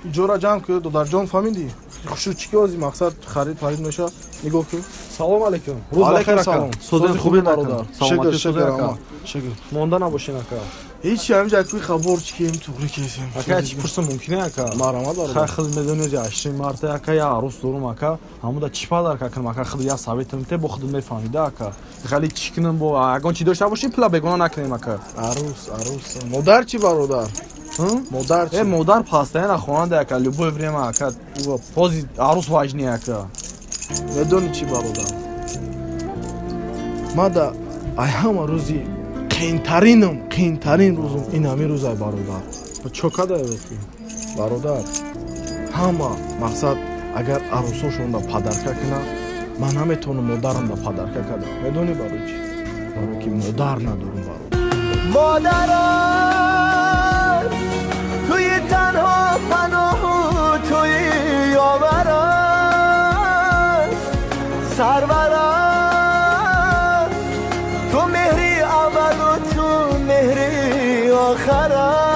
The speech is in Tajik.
Иҷора ҷамъ ку, додарҷон, фаҳмидӣ? Хушрӯчики ози мақсад харид парид меша. Нигоҳ ку. Салом алейкум. Рӯз Алейкум бахайр, ака. салом. Созен, хубе, бародар? Шукр, Саломатӣ, шукр, созен, ака? ама. Шукр. Монда набошен, ака. Ҳечи, ҳамҷа куи хаборчикем, туғри кесем. Ака, чӣ пурсам мумкине, ака? Марҳамат, Хай, бародар. Худ медони, ози 8 марта, ака, я арӯс дорум, ака. Ҳамуда чӣ подарка кунам, ака? Худ я советам те, бо худ мефаҳмида, ака. Хали чӣ кунам, бо ягон чӣ дошта бошӣ, пула бегона накунем, ака. Арӯс, арӯс. Модар чӣ, бародар? Модар чӣ? Э, модар постоянно хонанда, ака, любое время, ака. Пози арӯс важнее, ака. Медонӣ чӣ, бародар? Мада ай ҳама рӯзи қиинтаринам, қиинтарин рӯзум ин ҳамин рӯзай, бародар. Чо кадай ки? Бародар, ҳама мақсад агар арӯсошонда подарка кунад, ман наметавонам модарамда подарка кардам. Медонӣ барои чӣ? Барое ки модар надорум, бародар. Модарам, туи танҳо паноҳу туи ёварам, сарварам, ту меҳри аввалу ту меҳри охарам.